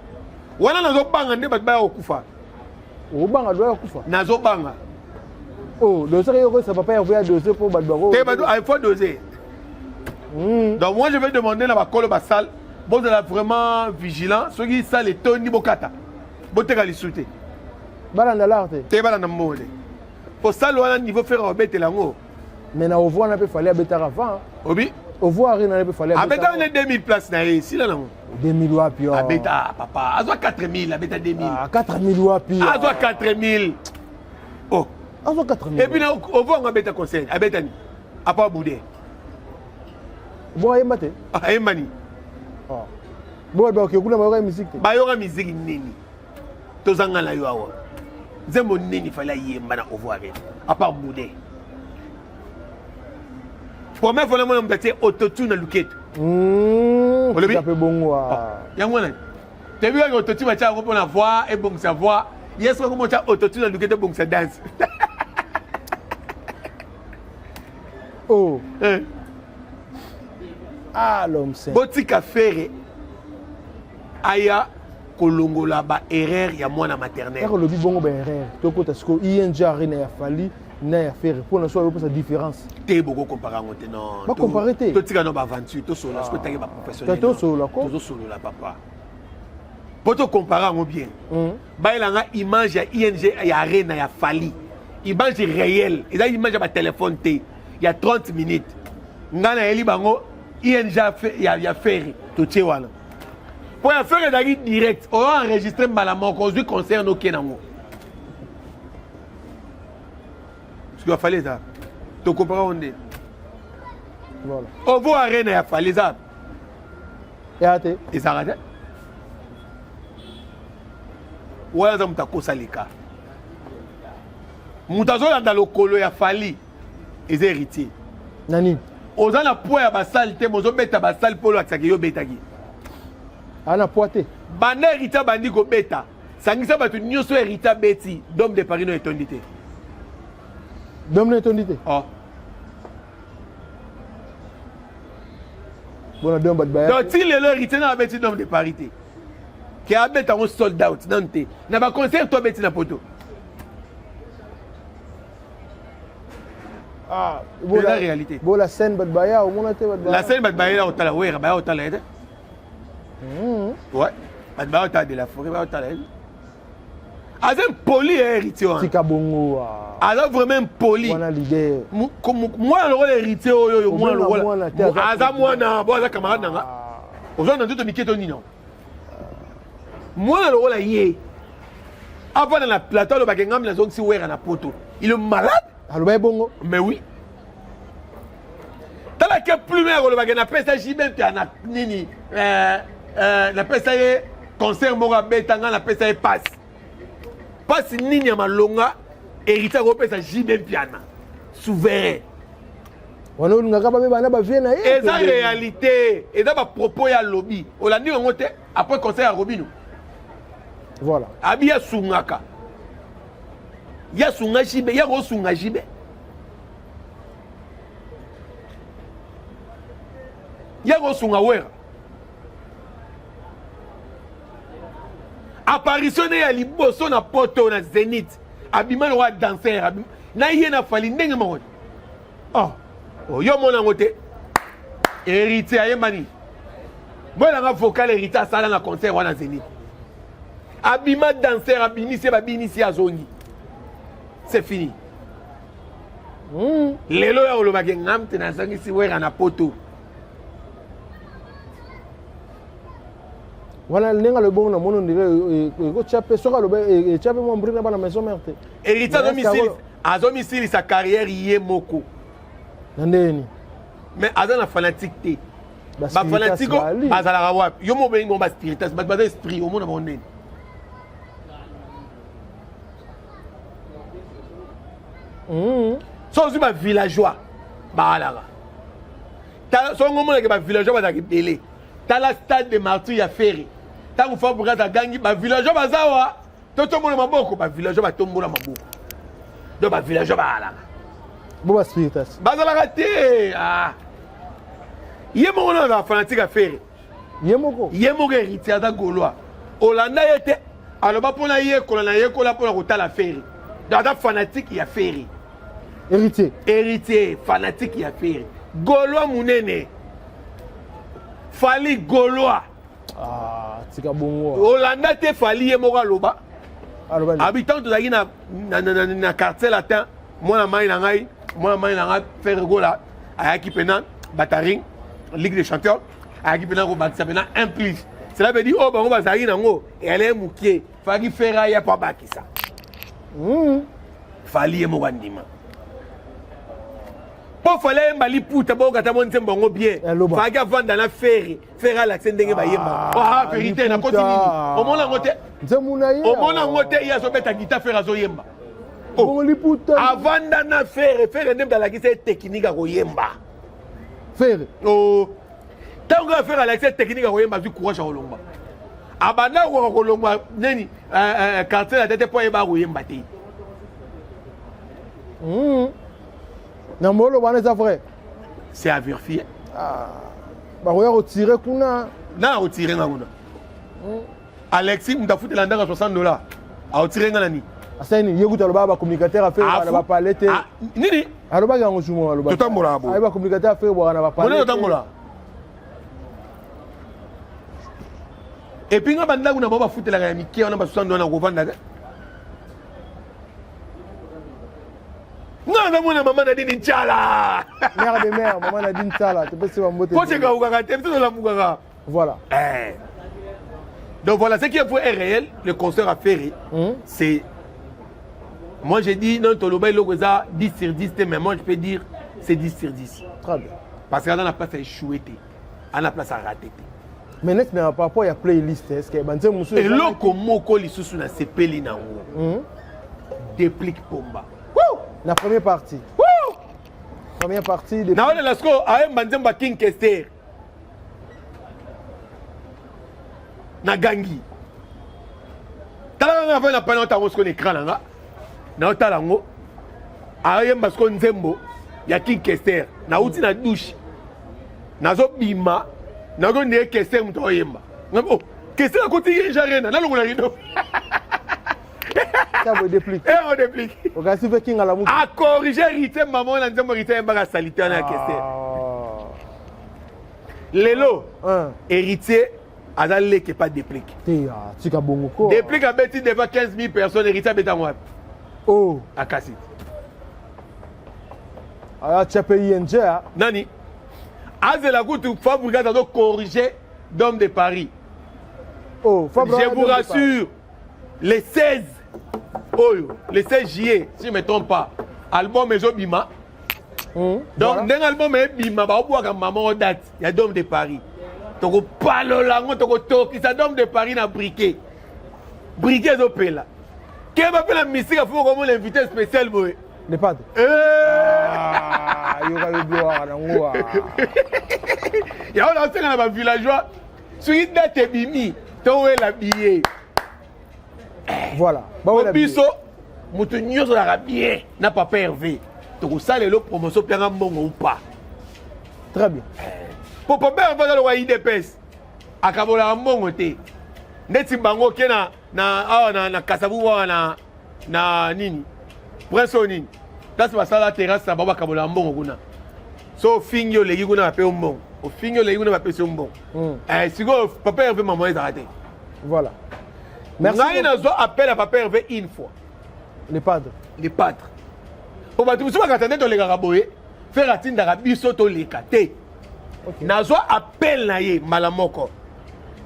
Wana nazo banga nde bato baya kokufa. Obanga doya kufa. Nazo banga. Oh, doser yoko ça papa Hervé a dosé pour bato bako. Te bato, il faut doser. Donc moi je vais demander na bakolo ba salle, bozala vraiment vigilant, soki salle etondi bokata. Boteka lisu te. Balanda l'art te. Te balanda mbongo te. Po salle wana niveau faire obetela yango. Mais na Ovo wana pe fallait abetaka avant. Obi? Ovo Arena na pe fallait abetaka. Abetaka na 2000 places na ye, sila nango. 2000 wapi? Abeta papa, azwa 4000, abeta 2000. Ah, 4000 wapi? Azwa 4000. Oh. Azwa 4000. Et puis na Ovo ngo abeta concert, abeta ni. Apa Boudé. Bon ayemba te. Ayemba ni. Ah. Bon ba ke kuna bayoka musique te. Bayoka musique nini? Tozanga na yo awa. Nzembo nini fallait ayemba na Ovo Arena à part Boudé. Première fois namona moto atie autotune na luketo. Olobi? Mpe bongo ah. Yango wana toyebi kaka autotune batia yango mpona voix ebongisa voix. Ye soki akoma otya autotune na luketo ebongisa danse. Oh. Eh. Ah l'homme saint. Botika Ferre aya kolongola ba erreur ya mwana maternelle. Kaka olobi bongo ba erreur. Tokota sikoyo ING Arena ya Fally na ya Ferre mpona so ayopesa différence. Te boko comparer yango te non. Ba comparer te. Totika no ba aventure tosolola sikoyo tangi ba professionnel. Tosolola ko. Tozosolola papa. Mpo tocompare yango bien, bayela nga image ya ING ya Arena ya Fally, image réelle, eza image ya batelefone te, ya 30 minutes. Ngai nayeli bango ING ya Ferre, totie wana mpo ya Ferre ezalaki direct, oyo enregistre mbala moko, ozwi concert nokie nango. Parce que ya Fally eza tocompare yango nde. Voilà. Ovo Arena ya Fally eza Ya te. Ezalaka te. Wana aza moto akosa leka, moto azolanda lokolo ya Fally eza Héritier. Na nini? Oza na poids ya basale te, mozobeta basale mpo olakisaki yo obetaki. Aa na poids te. Banda Héritier abandi kobeta, sangisa bato nyonso Héritier abeti, Dome de Paris no etondi te. Dome no etondi te. Oh. Bona dome bato baya. Donc ti lelo Héritier na abeti Dome de Paris te, ke abeta yango sold out nanu te na baconcert to abeti na poto. Ah, eza réalité. Bo la scène bato baya, omona te bato baya. La scène bato bayela kotala Wera, baya kotala ye te. Ouais, bato baya kotala de la Forêt, baya kotala ye. Aza impoli ya Héritier wana. Tika bongo. Aza vraiment impoli. Wana leader. Mwana lokola Héritier oyo oyo, mwana Obenga lokola mwana te, aza aza mwana bo aza camarade na nga. Oza na nzoto mike to nini? Mwana lokola ye avanda na plateau, alobaka ngambi nazongisi Wera na poto, il est malade. Aloba ye bongo. Mais oui, tala ke plume ya kolobaka napesa JB mpe na nini, napesa ye concert moko abeta, nga napesa ye pasi pasi nini ya malonga Héritier akopesa JB Mpiana souverain? Wana olingaka babeba na bavie na ye. Eza réalité, eza bapropos ya lobi, olandi yango te après concert ya Robino. Voilà. Abi asungaka, ye asunga JB, ye akosunga JB. Ye akosunga Wera. Apparition ne ya liboso na poto na Zénith, abima lokola danser na ye na Fally ndenge moko. Oh. Oh, yo mona yango te, Héritier ayemba nini? Boyelanga vocal Héritier asala na concert wana Zénith. Abima danser, abimisi ye, babinisi ye, azongi, c'est fini. Lelo ya olobaki ngam te nazongisi Wera na poto. Wana ndenge alobi bongo, namoni ondire ekotya mpe, soki alobi etya mpe mwa mbri na bana maison mère te. Héritier azomisilisa carrière ye moko. Na ndeni? Mais aza na fanatique te. Bafanatique bazalaka wapi? Yo mo obengi bango baspiritas, bato baza esprit, omona bango ndeni? So ozwi bavillageois baalaka, songo omonake bavillageois bazalaka ebele. Tala stade de Martyr ya Ferre, ntango Fabregas agangi bavillageois baza wa totombola maboko, bavillageois batombola maboko. Donc bavillageois baalaka. Bo baspiritas bazalaka te. Ah. Ye moko na azala fanatique ya Ferre. Ye moko. Ye moko Héritier aza Gaulois, olanda ye te, aloba mpona yekola na yekola mpona kotala Ferre. Donc aza fanatique ya Ferre. Héritier. Héritier fanatique ya Ferre, Gaulois monene, Fally Gaulois. Ah, tika bongo. Olanda te, Fally ye moko aloba. Aloba nini? Habitant tozalaki na Quartier Latin, mwana mai na ngai, mwana mai na ngai Ferre Gola ayaki mpena bataring Ligue des Champions, ayaki mpena kobakisa mpena un plus. Cela veut dire oyo bango bazalaki nango eyale mokie, faki Ferre aya mpo abakisa. Fally ye moko andima mpo Fally ayemba liputa, bokata mo nzembo yango bien. Aloba. Faki avanda na Ferre, Ferre alakise ndenge bayemba. Ah, vérité nakoti nini, omona yango te. Nzembo na ye. Omona yango te, ye azobeta guitare, Ferre azoyemba. Oh. Bongo liputa. Avanda na Ferre, Ferre nde moto alakisa ye technique ya koyemba. Ferre. Oh. Ntango kaka Ferre alakisa ye technique ya koyemba, azwi courage ya kolongwa. Abanda kokoka kolongwa nini, Quartier na tete, mpo ayeba koyemba te. Na molo wana eza vrai. C'est à vérifier. Ah, bakoya kotire kuna. Na akotire nga kuna? Alexis moto afutela ndaka 60 $, aotire nga na nini? Asali nini? Ye kutu alobaka bacommunicateur affaire na bapale te. Ah, nini? Alobaki yango jumo, alobaki. Totambolaka boye. Aye bacommunicateur affaire bwaka na bapale. Mone totambola. Et puis nga bandako na bango bafutelaka ya mike wana ba 60 wana kovanda te. Nga naza mwana mama Nadine Nshala. Mère de mère, mama Nadine Nshala, topesi ba mbote. Poche ekawukaka te, biso tolamukaka. Voilà. Eh. Donc voilà, ce qui est vrai est réel, le concert à Ferré, c'est. Moi j'ai dit, non, Toloba, il a 10 sur 10, mais moi je peux dire, c'est 10 sur 10. Très bien. Parce qu'on a la place à échouer, on a la place à rater. Mais net na par rapport ya playlist, est-ce que banzembo mosusu eloko moko lisusu na sepeli na yango Déplique Pomba. Woo! Na première partie. Woo! Première partie de Naolela sikoyo ayemba nzembo ya King Kester na gangi. Tala nga na pana otango sikoyo na écran na nga. Naotala yango ayemba sikoyo nzembo ya King Kester. Nauti na douche. Nazobima nazo ndeye Kester moto aoyemba. Oh, Kester akoti ye jarena nalongola rido. Tiabo déplique. Eh, on déplique. Okasi pe kinga la mutu. A corriger Rite maman na nzembo Rite yembaka salite wana ya Kester. Ah. Lelo héritier aza leke pas déplique. Te ah, tika bongo ko. Déplique abeti devant 15 000 personnes héritier abeta wapi? Oh. Akasi. Ah, tia pe ING. Ah. Nani? Azela kutu Fabregas azo corriger d'homme de Paris. Oh, Fabregas. Je vous rassure, les 16 oyo, les 16 juillet, si je ne me trompe pas, album ezobima. Donc, voilà. Ndenge album ebima, baobwaka maman date ya Dôme de Paris. Tokopalola yango, tokotokisa Dôme de Paris na briquet. Briquet ezopela. Keba mpe na misika fo komona invité spécial boye. Le padre. Eh! Ah, yoka yo gloire nango. Yango naosenga na ba villageois soki date ebimi towela billet. Voilà. Po biso moto nyonso azalaka bien na papa Hervé tokosala elo promotion mpianga mbongo ou pas. Très bien. Po papa Hervé aza lokola IDPS akabolaka mbongo te ndeti bango oke na na awa na, na Kasavubu awa na na nini prince oyo nini place basala terrasse na bango bakabolaka mbongo kuna so ofingi oleki kuna bape yo mbongo ofingi oleki kuna bapesi yo mbongo. Eh, sikoyo papa Hervé mama ezalaka te. Voilà. Merci. Ngai nazwa appel à papa Hervé une fois. Le padre. Le padre. Po bato mosusu bakata nde tolekaka boye Ferre atindaka biso toleka te. Okay. Nazwa appel na ye mbala moko.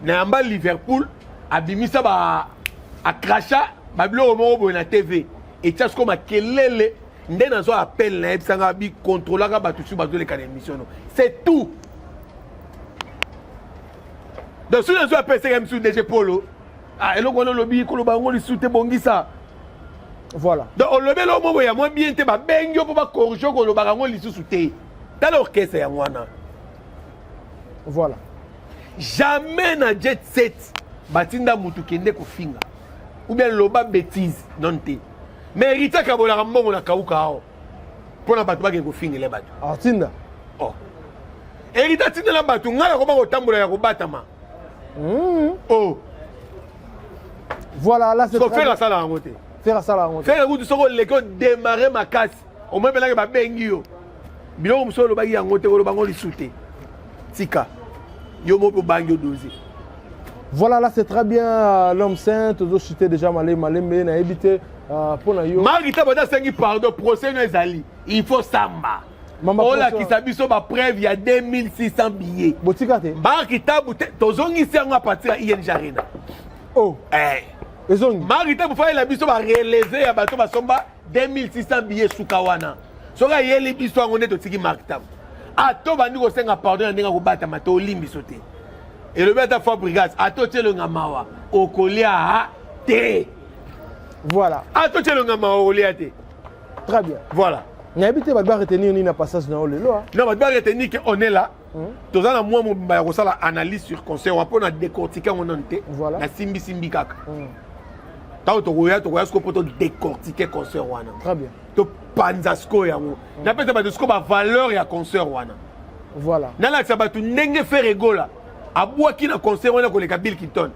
Na yamba Liverpool abimisa ba akracha ba biloko moko boye na TV etia sikoyo makelele nde nazwa appel na ye bisanga bi contrôlaka bato soki bazoleka na émission no. C'est tout. Donc soki nazwa appel seka misu DG Polo ah eloko wana olobi koloba yango lisusu te bongisa. Voilà. Donc olobi eloko moko ya mwa bien te babengi yo mpo bacorrige kolobaka yango lisusu te. Tala orchestre yango wana. Voilà. Jamais na jet set batinda mutu kende kofinga ou bien loba bêtise non te. Mais Rita kabolaka mbongo na kauka awa mpona bato bakende kofingela bato. Atinda. Oh. Héritier atindela bato ngai nakoma kotambola ya kobatama. Oh. Voilà, là c'est très bien. Asala yango te. Ferre asala yango te. Ferre kutu soki oleki odémarre makasi omoi babengi yo biloko mosusu olobaki yango te koloba yango lisusu te tika yo moko obangi odose. Voilà, là c'est très bien l'homme saint tozochite déjà malembe malembe nayebi te mpona yo Marita bato asengi pardon procès no ezali il faut samba olakisa biso bapreuve ya 2600 billets botika te Marc Tabu te tozongisi yango à partir ya ING Arena. Oh. Eh. Ezongi. Marc Tabu fayela biso barelevé ya bato basomba 2600 billets suka wana soki ayeli biso yango nde totiki Marc Tabu ato bandi kosenga pardon ya ndenge akobatama te olimbi biso te elobi ata Fabregas ato tielonga mawa okolia te. Voilà. Ato tielonga mawa okolia te. Très bien. Voilà. Nayebi te bato baretenir nini na passage na yo lelo. Non, bato baretenir que on est là. Toza na mwa mobimba ya kosala analyse sur concert wana mpo na décortiquer yango nanu te. Voilà. Na simbisimbi kaka. Ntango tokoya tokoya sikoyo mpo todécortiquer concert wana. Très bien. Topanza sikoyo yango. Napesa bato sikoyo bavaleur ya concert wana. Voilà. Nalakisa bato ndenge Ferre Gola abwaki na concert wana koleka Bill Clinton.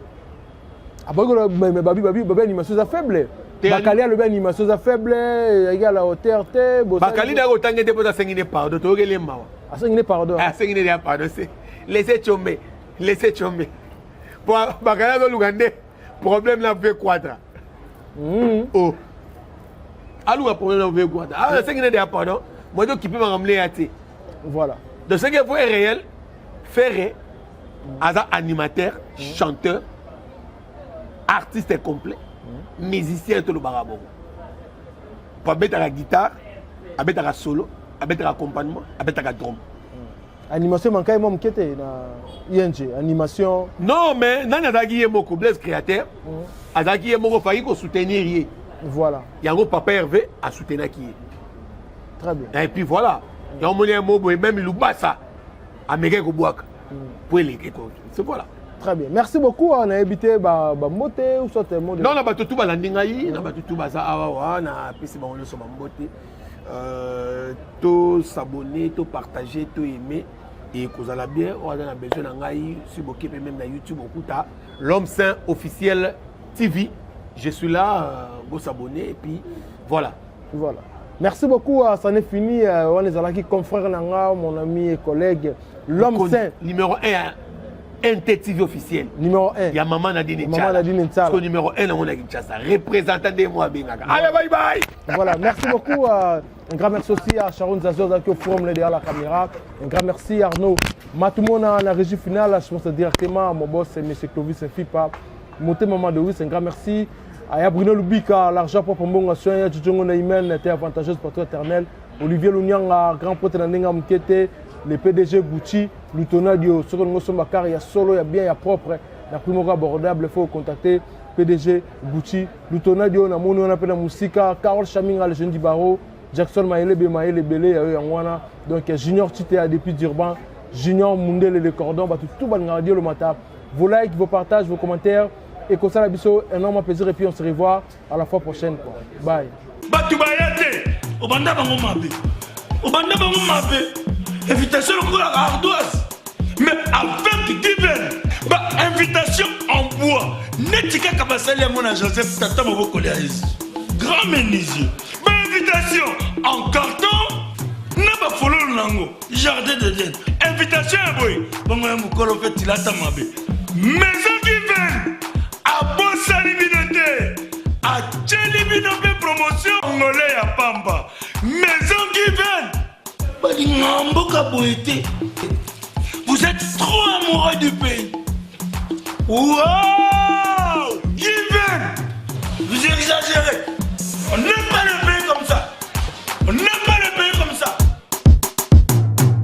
Abwaki babi babi babi animation eza faible. Bakali alobi animation eza faible, ezalaki à la hauteur te. Bakali ndako otangi te mpo asengi ne pardon, toyokeli ye mawa. Asengi ne pardon. Asengi ne pardon, c'est laissez tomber, laissez tomber. Po bakala azoluka nde problème na ve quadra. Oh. Aluka problème na ve quadra. Ah, nasengi nde ya pardon. Moi tokipe makambo nde ya te. Voilà. Donc ce qui est vrai réel, Ferré, aza animateur, chanteur, artiste complet, musicien tolobaka bongo. Po abetaka guitare, abetaka solo, abetaka accompagnement, abetaka drum. Animation mankai mwa moke te na ING animation. Non, mais nani azalaki ye moko, Blaise créateur, azalaki ye moko, faki kosoutenir ye. Voilà. Yango papa Hervé asoutenaki ye. Très bien. Et puis voilà, yango moni ye mo boye, même Lubasa amekaki kobwaka po eleke, c'est voilà. Très bien. Merci beaucoup. On a évité ba ba mbote ou soit un mot de Non, na bato tu balandi ngai, na bato tu baza awa wa, napesi bango nyonso bambote. To s'abonner, to partager, to aimer et kozala bien. Oyo aza na besoin na ngai, si boke mpe même na YouTube, okuta L'Homme Saint Officiel TV, je suis là. Bo s'abonner et puis voilà. Voilà. Merci beaucoup. Ça n'est fini. On est là qui confrère nanga, mon ami et collègue, l'homme saint. Numéro 1 NTTV officiel. Numéro 1. Ya maman Nadine. Maman Nadine Ntsala. Parce que numéro 1 nango na Kinshasa. Représentant de moi bengaka. Allez, bye bye. Voilà, merci beaucoup. Un grand merci aussi à Sharon Zazor qui est au forum derrière la caméra. Un grand merci à Arnaud Matumona à la régie finale. Je pense directement à mon boss, M. Clovis Fipa. Monté Maman de Russe, un grand merci. À Bruno Lubika, l'argent propre Mbonga Soin, Djongo Naimen, était avantageuse pour toi éternel. Olivier Lunyanga, grand pote na Nenga Mukete, le PDG Gucci, Lutonadio, Soko Ngoso Bakar, il y a solo, il y a bien, il y a propre. La primo abordable, il faut contacter PDG Gucci, Lutonadio, na moni on appelle la Musika, Carole Chaminga, le jeune du barreau, Jackson Maele Maele Belé, Yangwana, donc Junior Tite depuis Durban, Junior Mundele le cordon, bah, tout tout le matin. Vos likes, vos partages, vos commentaires, et comme ça, la biso, un énorme plaisir, et puis on se revoit à la fois prochaine, quoi. Bye. Bato baya te, obanda bango mabe, obanda bango mabe, invitation lokola ardoise, mais avec Given, ba invitation en bois neti kaka basali yango na Joseph tata mobokoli ya Yesu, grand menuisier, ba invitation en carton na bafololo nango jardin d'Eden, invitation ya boye bongo ya mokolo mpe tilata mabe. Maison Given abosani bino te, atieli bino mpe promotion ngole ya pamba. Maison Given balinga mboka boye te, vous êtes trop amoureux du pays. Wow!